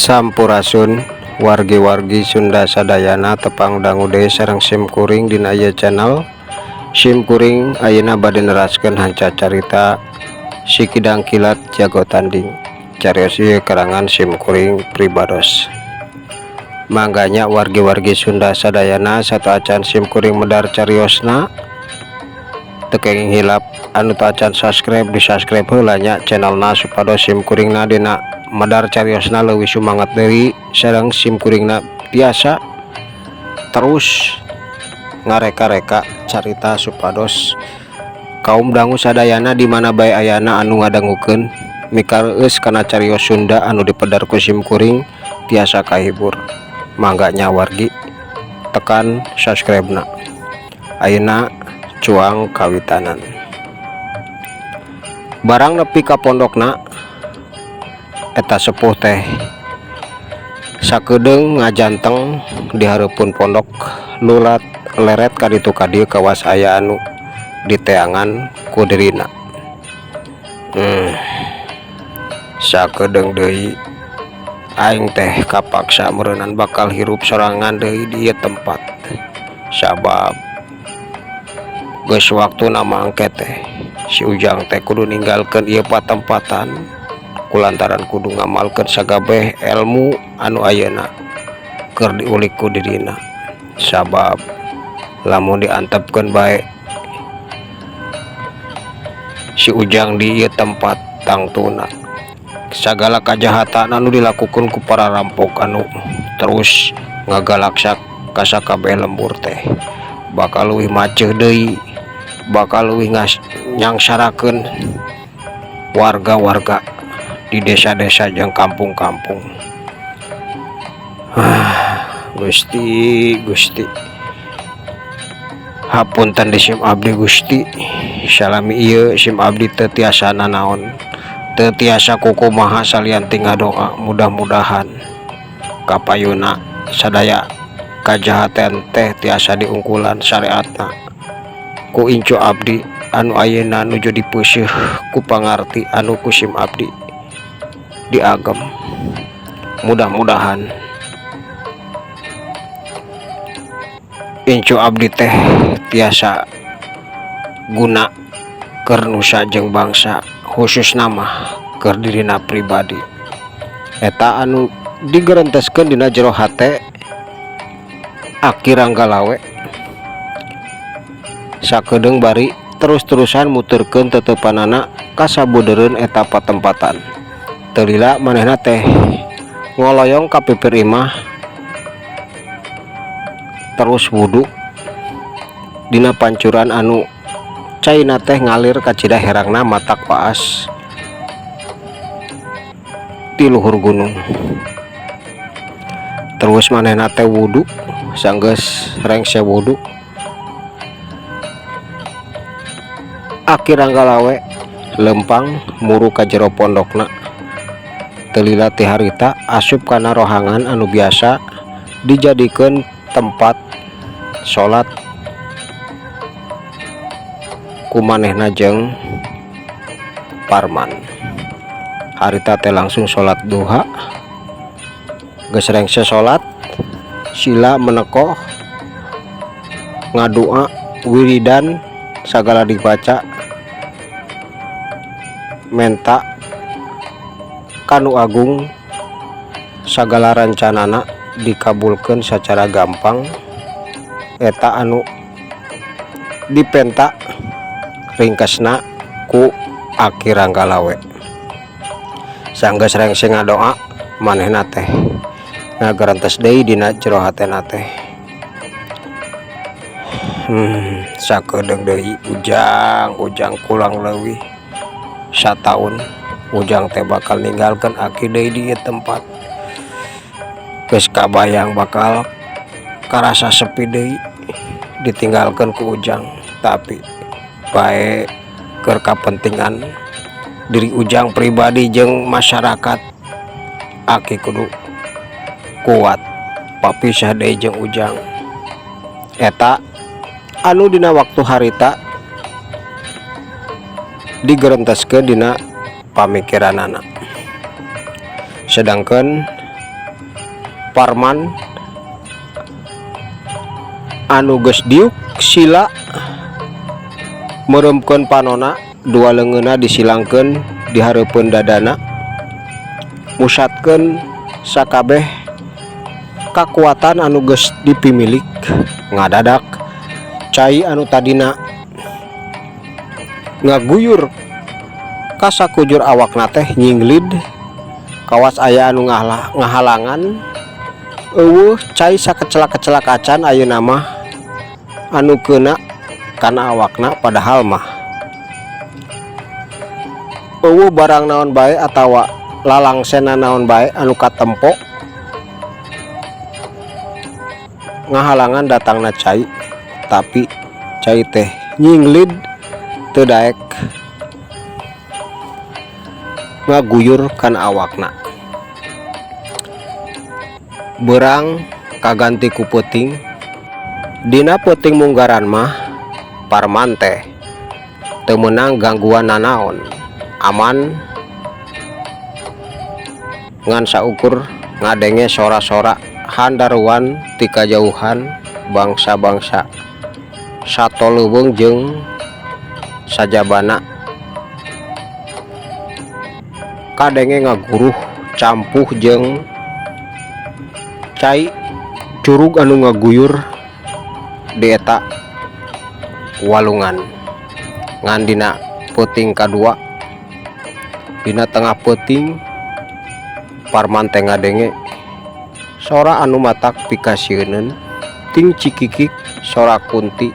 Sampurasun wargi-wargi Sunda sadayana tepang dangu deui sareng sim kuring dina ieu channel. Sim kuring ayeuna bade neraskeun hanca carita Si Kidang Kilat Jago Tanding. Carios ieu karangan sim kuring pribados. Mangga nya wargi-wargi Sunda sadayana sateuacan sim kuring medar cariosna teu kenging hilap anu teu acan subscribe di subscribe heula nya channelna supados sim kuringna dina medar cariosna leuwih sumangat deui sareng sim kuringna tiasa terus ngareka-reka carita supados kaum dangu sadayana di mana bae ayana anu ngadangukeun mikareueus kana carios Sunda anu dipedar ku sim kuring tiasa kahibur. Mangga nya wargi tekan subscribe na. Ayeuna cuang kawitanan. Barang nepi ka pondokna eta sepuh teh sakedeung ngajanteng di hareupeun pondok lulat leret ka ditu ka dieu kawas aya anu diteangan ku dirina. Sakedeung deui aing teh kapaksa meureunan bakal hirup sorangan deui di ieu tempat sabab geus waktuna mangke teh si Ujang teh kudu ninggalkeun ieu patempatan kulantaran kudu ngamalkeun sagabeh elmu anu ayeuna keur diulik ku dirina sabab lamun diantepkeun bae si Ujang di ieu tempat tangtuna sagala kajahatan anu dilakukeun ku para rampok anu terus ngagalaksak ka sakabeh lembur teh bakal leuwih maceuh deui bakal leuwih nyangsarakeun warga-warga di desa-desa jeung kampung-kampung. Gusti Gusti hapunten di sim abdi Gusti salami ieu sim abdi teu tiasa nanaon teu tiasa kukumaha salian ti ngadoa mudah-mudahan kapayuna sadaya kajahatan teh tiasa diungkulan syariatna ku incu abdi anu ayeuna nuju dipeuseuh ku pangarti anu ku sim abdi diagem mudah-mudahan incu abdi teh tiasa guna keur nusa jeung bangsa khususna mah keur dirina pribadi eta anu digerenteskeun dina jero hate Aki Ranggalawe sakedeung bari terus-terusan muturkeun teteupanana ka sabudeureun eta patempatan. Teu lila manehna teh ngoloyong ka pipir imah terus wudu dina pancuran anu caina teh ngalir kacida herangna matak waas ti luhur gunung. Terus manehna teh wudu sanggeus rengse wudu Aki Ranggalawe lempang muru ka jero pondokna. Teu lila ti harita asup kana rohangan anu biasa dijadikeun tempat salat ku manehna jeung Parman. Harita teh langsung salat duha. Geus rengse salat sila menekoh ngadua wiridan sagala dibaca menta kanu agung sagala rancanana dikabulkeun sacara gampang eta anu dipenta ringkesna ku Aki Ranggalawe. Sanggeus rengse ngadoa manehna teh ngagerentes deui dina jero hatena teh. Sakedeung deui ujang ujang kurang leuwih sataun Ujang teh bakal ninggalkeun aki deui di ieu tempat. Geus kabayang bakal karasa sepi deui ditinggalkeun ku Ujang, tapi bae keur kapentingan diri Ujang pribadi jeung masyarakat aki kudu kuat papisah deui jeung Ujang. Eta anu dina waktu harita digerenteskeun dina pamikiranana. Sedangkan Parman anu geus diuk sila meureumkeun panona, dua leungeunna disilangkeun di hareupeun dadana, musatkeun sakabeh kakuatan anu geus dipimilik. Ngadadak cai anu tadina ngaguyur ka sakujur awakna teh nyinglid, kawas aya anu ngahalangan. Euweuh cai sakecelak-kecelak acan ayeuna mah anu keuna kana awakna, padahal mah euweuh barang naon bae atawa lalangsena naon bae anu katempo ngahalangan datangna cai, tapi cai teh nyinglid, teu daek ngaguyur kana awakna. Beurang kaganti ku peuting. Dina peuting munggaran mah Parman teh teu meunang gangguan nanaon, aman, ngan saukur ngadenge sora-sora handaruan ti kajauhan, bangsa-bangsa sato leuweung jeung sajabana kadenge ngaguruh campuh jeung cai curug anu ngaguyur di eta walungan. Ngan dina peuting kadua, dina tengah peuting, Parman teh ngadenge sora anu matak pikasieuneun ting cikikik, sora kunti,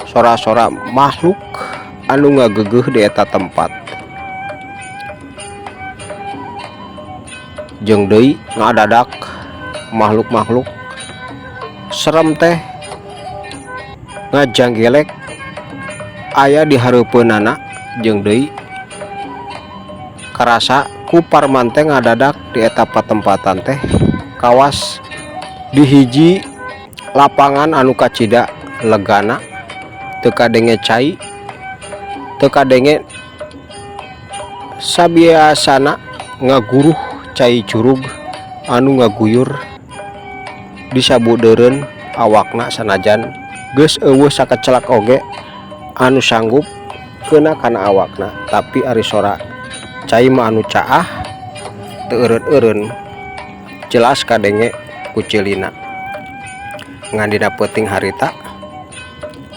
sora-sora makhluk anu ngagegeuh di eta tempat. Jeung deui ngadadak makhluk-makhluk serem teh ngajanggelek aya di hareupeunana. Jeung deui karasa ku Parman teh ngadadak di eta patempatan teh kawas di hiji lapangan anu kacida legana, teu kadenge cai, teu kadenge sabiasana ngaguruh cai curug anu ngaguyur disabudeureun awakna, sanajan geus euweuh sakecelak oge anu sanggup keuna kana awakna, tapi ari sora cai mah anu caah, teu eureun-eureun, jelas kadenge ku ceulina. Ngan dina peuting harita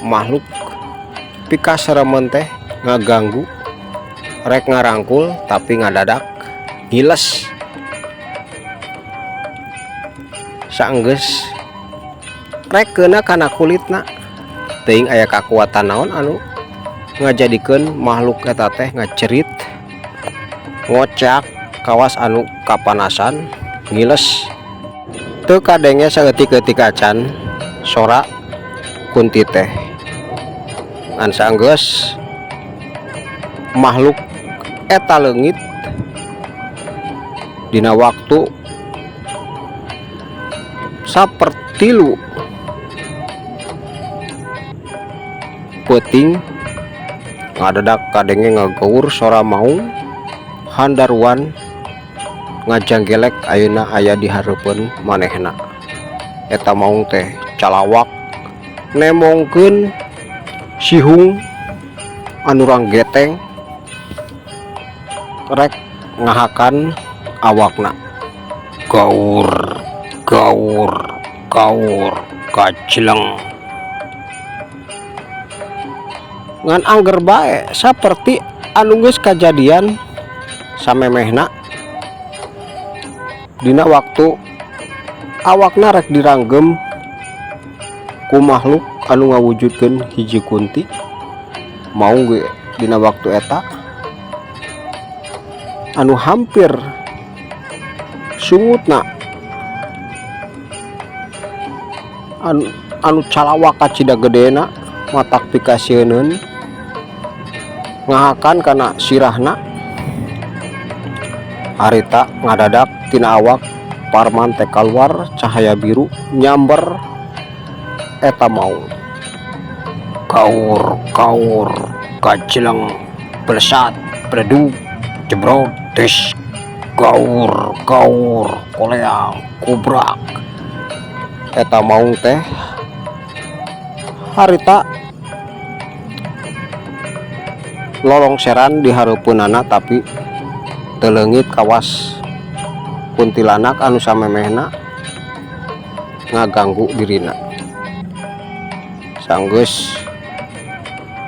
makhluk pikaseremeun teh ngaganggu, rek ngarangkul tapi ngadadak ngiles. Saenggeus rek keuna kana kulitna, teuing aya kakuatan naon anu ngajadikeun makhluk eta teh ngacerit, ngocak kawas anu kapanasan, ngiles, teu kadenge saeutik-eutik acan sora kunti teh. Ngan saenggeus makhluk eta leungit dina waktu sapertilu peuting, ngadadak kadenge ngageur sora maung handaruan ngajanggelek ayeuna aya di hareupeun manehna. Eta maung teh calawak nemongkeun sihung anu ranggeteng rek ngahakan awakna. Gaur gaur gaur kajleng, ngan angger bae saperti anu geus kajadian samemehna dina waktu awakna rek diranggem ku makhluk anu ngawujudkeun hiji kunti. Maung ge dina waktu eta anu hampir sungutna anu calawak kacida gedena, matak pikasieuneun ngahakan kana sirahna. Harita ngadadak tina awak Parman teh kaluar cahaya biru nyamber eta maung. Kaur kaur kajleng, belesat, beledug, jebrot, des. Gaur gaur koleang kubrak eta maung teh harita lolongseran di hareupeunana, tapi teu leungit kawas kuntilanak anu samemehna ngaganggu dirina. Sanggeus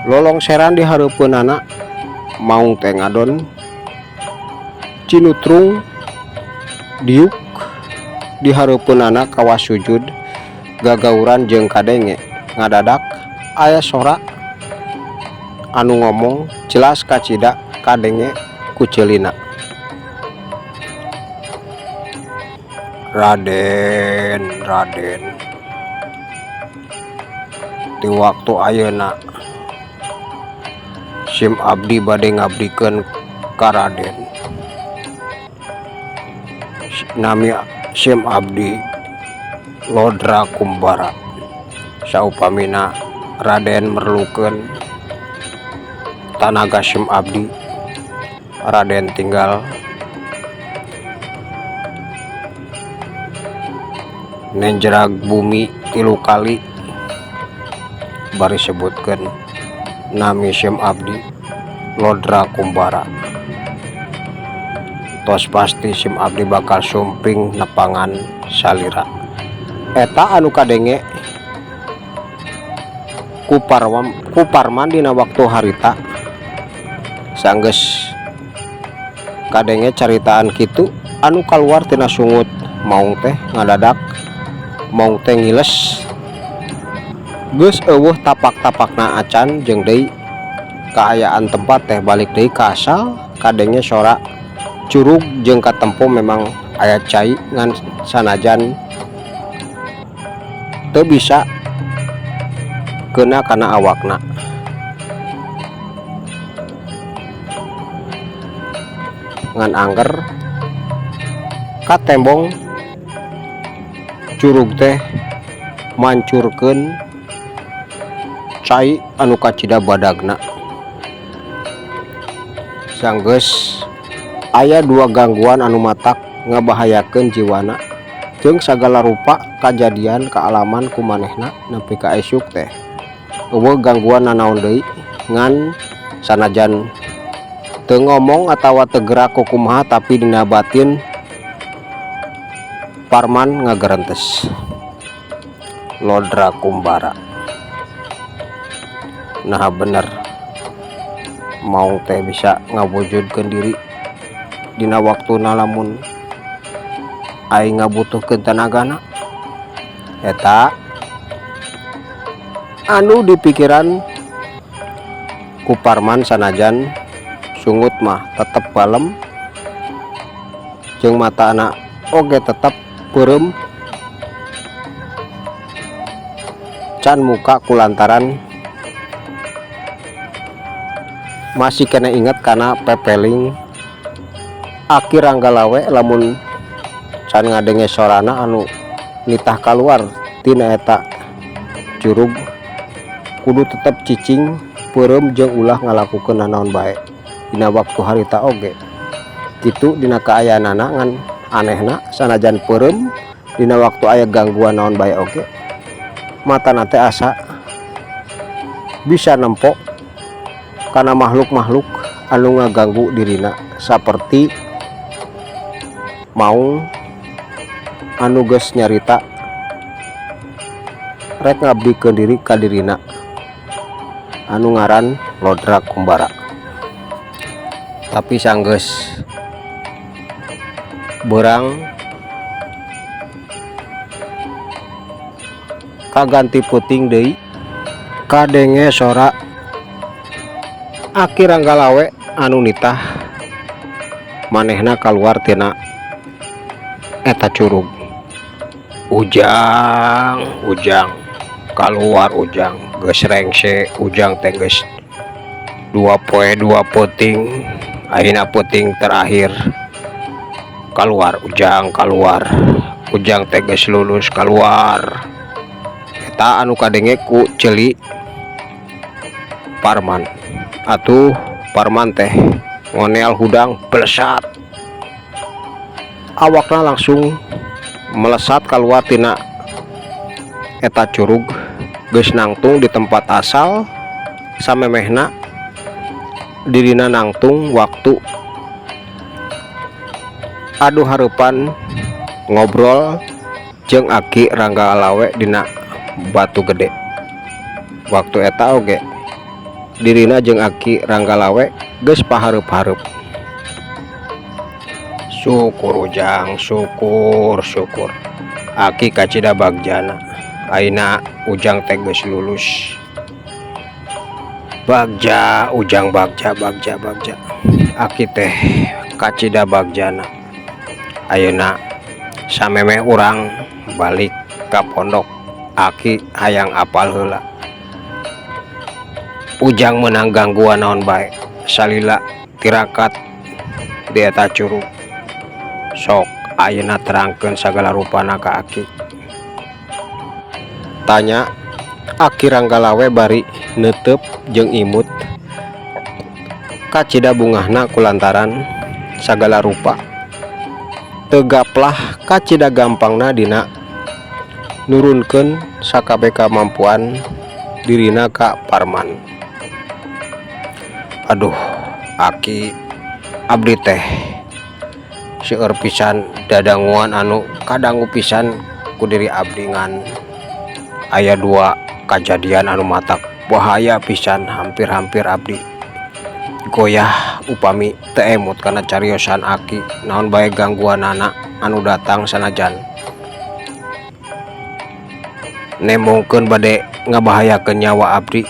lolongseran di hareupeunana, maung teh ngadon cinutrung diuk di hareupeunana kawas sujud gagauran jeung kadenge. Ngadadak aya sora anu ngomong jelas kacida kadenge ku ceulina. Raden, Raden, di waktu ayeuna sim abdi bade ngabdikeun ka Raden. Nami sim abdi Lodra Kumbara. Saupamina Raden merlukeun tanaga sim abdi, Raden tinggal nenjerag bumi 3 kali bari sebutkeun nami sim abdi Lodra Kumbara. Tos pasti sim abdi bakal sumping nepangan salira. Eta anu kadenge ku Parman dina waktu harita. Sanggeus kadenge caritaan kitu anu kaluar tina sungut maung teh, ngadadak maung teh ngiles geus eueuh tapak-tapakna acan, jeung deui kaayaan tempat teh balik deui ka asal. Kadenge sora curug jeung katempo memang aya cai, ngan sanajan teu bisa kena kana awakna. Ngan angger katembong curug teh mancurkeun cai anu kacida badagna. Sanggeus aya 2 gangguan anu matak ngabahayakeun jiwana jeung sagala rupa kajadian kaalaman ku manehna nepi ka esuk teh eueuh gangguan nanaon deui, ngan sanajan teu ngomong atawa teu gerak kukumaha, tapi dina batin Parman ngagerentes. Lodra Kumbara nah bener maung teh bisa ngawujudkeun diri dina waktuna lamun aing ngabutuhkeun tanagana. Eta anu dipikiran ku Parman, sanajan sungut mah tetep balem jeung mata anak oge tetep peureum can muka kulantaran masih kena inget karena pepeling Aki Ranggalawe lamun can ngadenge sorana anu nitah kaluar tina eta curug kudu tetep cicing peureum jeung ulah ngalakukeun nanaon bae dina waktu harita oge kitu dina kaayaanana. Ngan anehna sanajan peureum dina waktu aya gangguan naon bae oge matana teh asa bisa nempo kana makhluk-makhluk anu ngaganggu dirina saperti maung anu geus nyarita rek ngabdikeun diri ka dirina anu ngaran Lodra Kumbara. Tapi sanggeus beurang kaganti peuting deui kadenge sora Aki Ranggalawe anu nitah manehna kaluar tina eta curug. Ujang, ujang, kaluar ujang, geus rengse ujang teh geus 2 poe 2 peuting, ayeuna peuting terakhir kaluar ujang, kaluar ujang teh geus lulus kaluar. Eta anu kadenge ku ceuli Parman. Atuh Parman teh ngonel hudang belesat Awakna langsung melesat keluar tina eta curug, geus nangtung di tempat asal samemehna dirina nangtung waktu adu hareupan ngobrol jeung Aki Rangga Lawe dina batu gede. Waktu eta oge dirina jeung Aki Rangga Lawe geus pahareup-hareup. Syukur, Ujang, syukur, syukur. Aki kacida bagjana. Ayeuna Ujang teh geus lulus. Bagja, Ujang, bagja, bagja, bagja. Aki teh kacida bagjana. Ayeuna samemeh urang balik ka pondok, Aki hayang apal heula. Ujang menang gangguan naon bae salila tirakat di eta curug. Sok ayeuna terangkeun sagala rupana ka Aki, tanya Aki Ranggalawe bari neuteup jeung imut kacida bungahna kulantaran sagala rupa teu gaplah kacida gampangna dina nurunkeun sakabeh kamampuan dirina ka Parman. Aduh, Aki, abdi teh seueur pisan dadanguan anu kadangu pisan ku diri abdi, ngan aya dua kajadian anu matak bahaya pisan, hampir-hampir abdi goyah upami teu emut kana cariosan Aki. Naon bae gangguanana anu datang sanajan nembongkeun bade ngabahayakeun nyawa abdi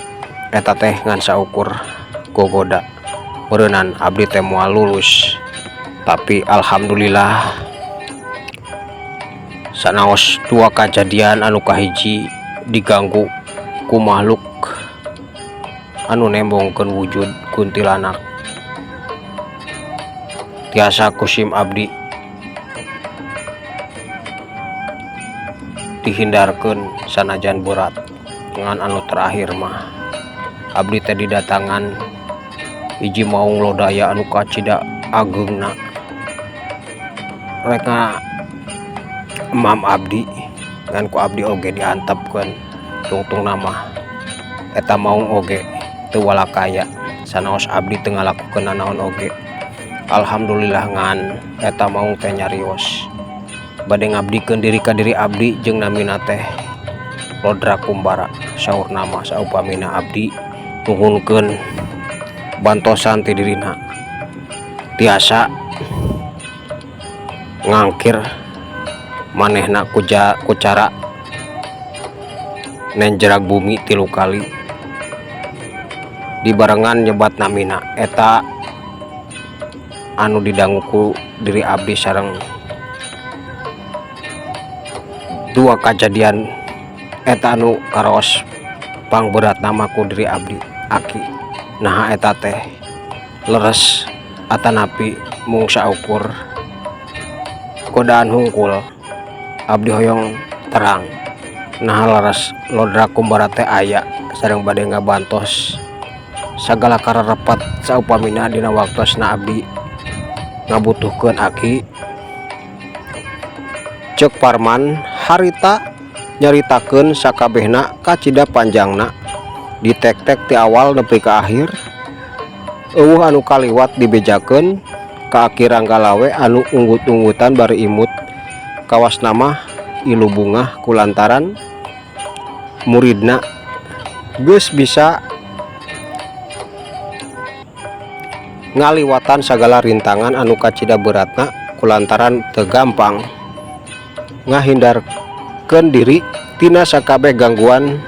eta teh ngan saukur gogoda, meureunan abdi teh moal lulus. Tapi alhamdulillah, sanaos dua kajadian anu kahiji diganggu ku makhluk anu nembongkeun wujud kuntilanak tiasa ku sim abdi dihindarkeun sanajan berat, ngan anu terakhir mah abdi teh didatangan hiji maung lodaya anu kacida ageungna, rek emam abdi, ngan ku abdi oge diantepkeun. Tungtungna mah eta maung oge teu walakaya sanaos abdi teu ngalakukeun nanaon oge, alhamdulillah. Ngan eta maung teh nyarios bade ngabdikeun diri ka diri abdi jeung namina teh Lodra Kumbara. Saurna mah saupamina abdi nuhunkeun bantosan ti dirina tiasa ngangkir manehna ku cara nenjerag bumi tilu kali dibarengan nyebat namina. Eta anu didangu ku diri abdi sareng dua kajadian eta anu karaos pangberatna mah ku diri abdi. Aki, naha eta teh leres atanapi mung saukur godaan hungkul? Abdi hoyong terang, naha leres Lodra Kumbara teh aya sareng bade ngabantos sagala karerepat saupamina dina waktosna abdi ngabutuhkeun, Aki? Ceuk Parman harita nyaritakeun sakabehna kacida panjangna, ditek-tek ti awal nepi ka akhir, euweuh anu kaliwat dibejakeun ka Aki Ranggalawe anu unggut-unggutan bari imut, kawasna mah ilu bungah kulantaran muridna geus bisa ngaliwatan sagala rintangan anu kacida beratna kulantaran teu gampang ngahindarkeun diri tina sakabeh gangguan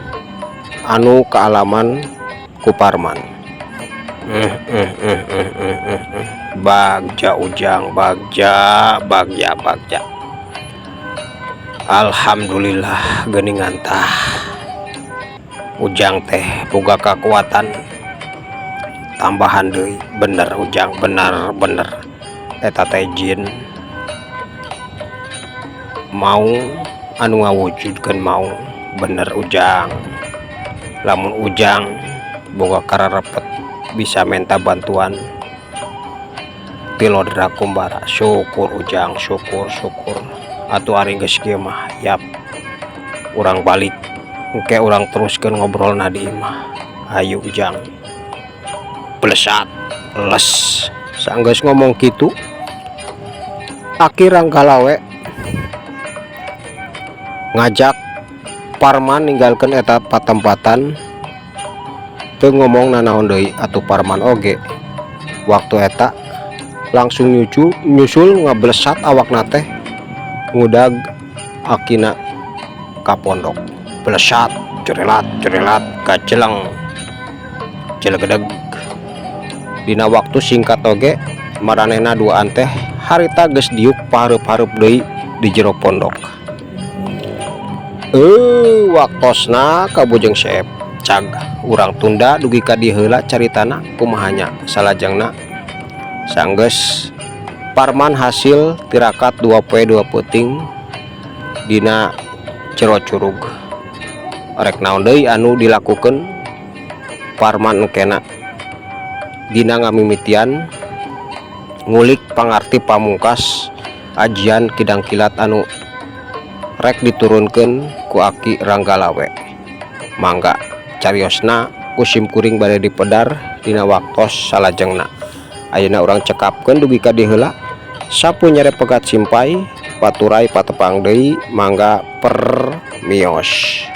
anu kaalaman ku Parman. Bagja, Ujang, bagja, bagja, bagja. Alhamdulillah geuningan tah Ujang teh boga kakuatan tambahan deui. Bener, Ujang, bener bener eta teh jin maung anu ngawujudkeun maung. Bener, Ujang, lamun Ujang boga kararepet bisa menta bantuan. Aki Lodra Kumbara, "Syukur, Ujang, syukur, syukur. Atuh ari geus kieu mah, yap, urang balik. Engke urang teruskeun ngobrolna di imah. Hayu, Ujang." Blesat les. Sanggeus ngomong kitu, Aki Ranggalawe ngajak Parman ninggalkeun eta patempatan, teu ngomong nanaon deui. Atuh Parman oge waktu eta langsung nyusul ngablesat awakna teh ngudag akina ka pondok. Blesat, cerelat cerelat, kaceleng celegedeg. Dina waktu singkat oge maranehna duaan teh harita geus diuk pahareup-hareup deui di jero pondok. Waktosna kabujeng seep cag, urang tunda dugi ka dieu heula caritana. Kumaha nya salajengna sanggeus Parman hasil tirakat 2 poe 2 peuting dina jero curug? Rek naon deui anu dilakukeun Parman engkena dina ngamimitian ngulik pangarti pamungkas ajian kidang kilat anu rek diturunkeun ku Aki Ranggalawe? Mangga cariosna ku sim kuring bade dipedar dina waktos salajengna. Ayeuna urang cekapkeun dugi ka dieu heula. Sapu nyere pegat simpay paturay patepang deui. Mangga, permios.